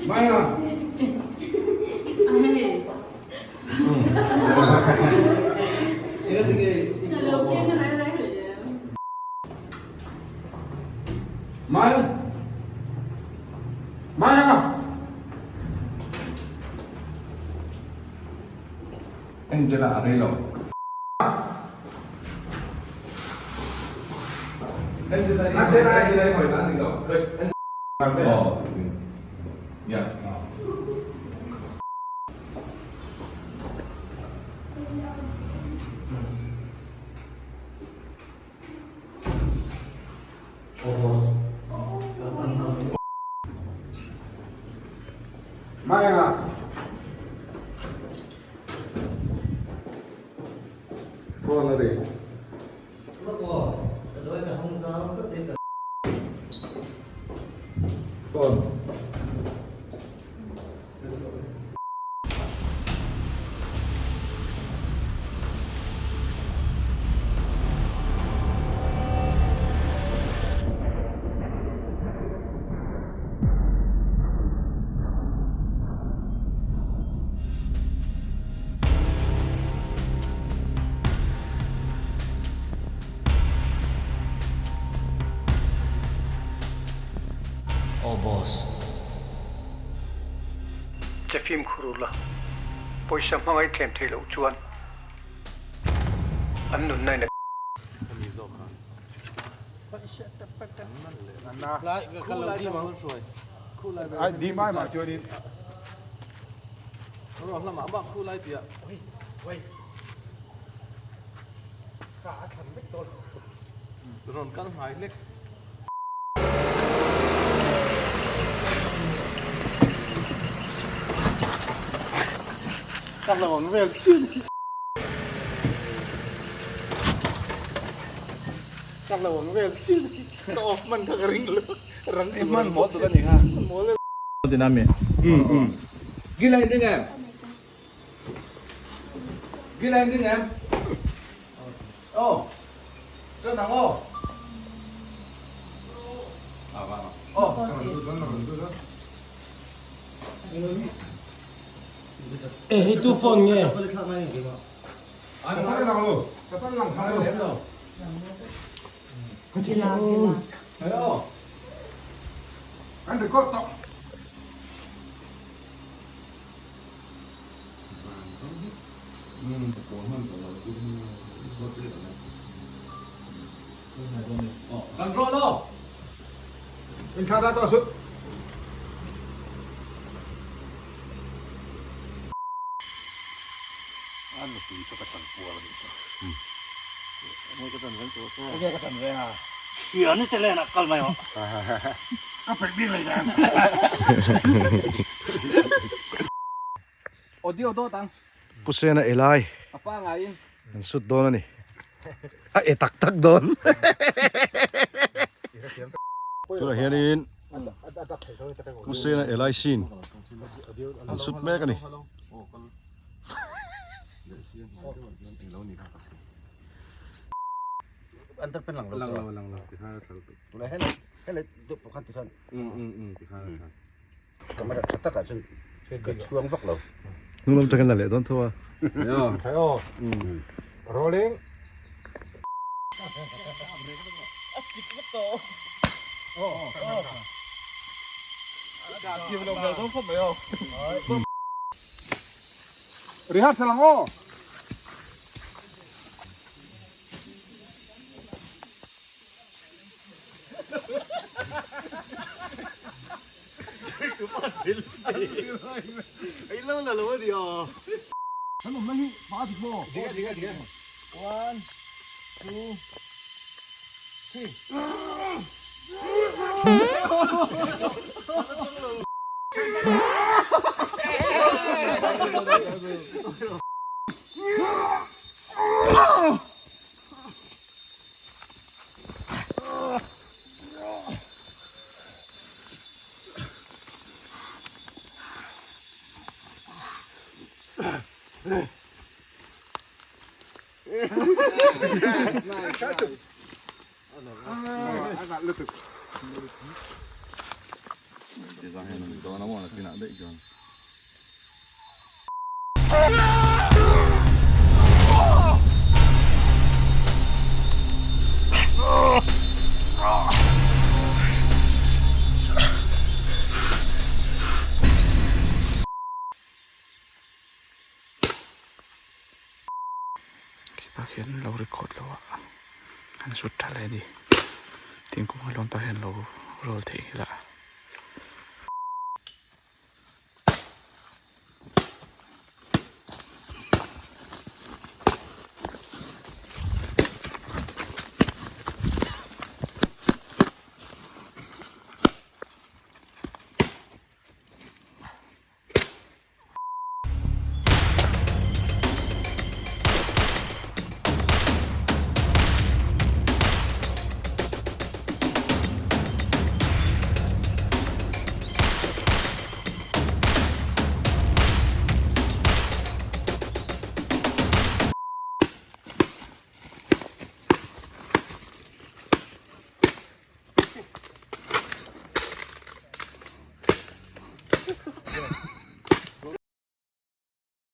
Maya. Maya. Maya. Angela a rei lo. Maya. Phone a ri. Phone. Aw boss. Che fimkhur ula, pawisa hmangaih thlem theih loh chuan an nunna in a. E hei tu phone nge? An record tawh. Inthla ta tawh suh. Pu Sena Elai an sut dawn a ni. A e tak tak dawn. Tunah hianin Pu Sena Elai sin an sut mek a ni. Hnung lam tangin la leh dawn tho a. Rolling. Rehearsal ang aw. Ti zawng hian a ni dawn a maw nakinah daih chuan. Khipa khian lo record lo a an sut tha leh a ni thingkung a lawn pah hian lo roll theih nghilh a.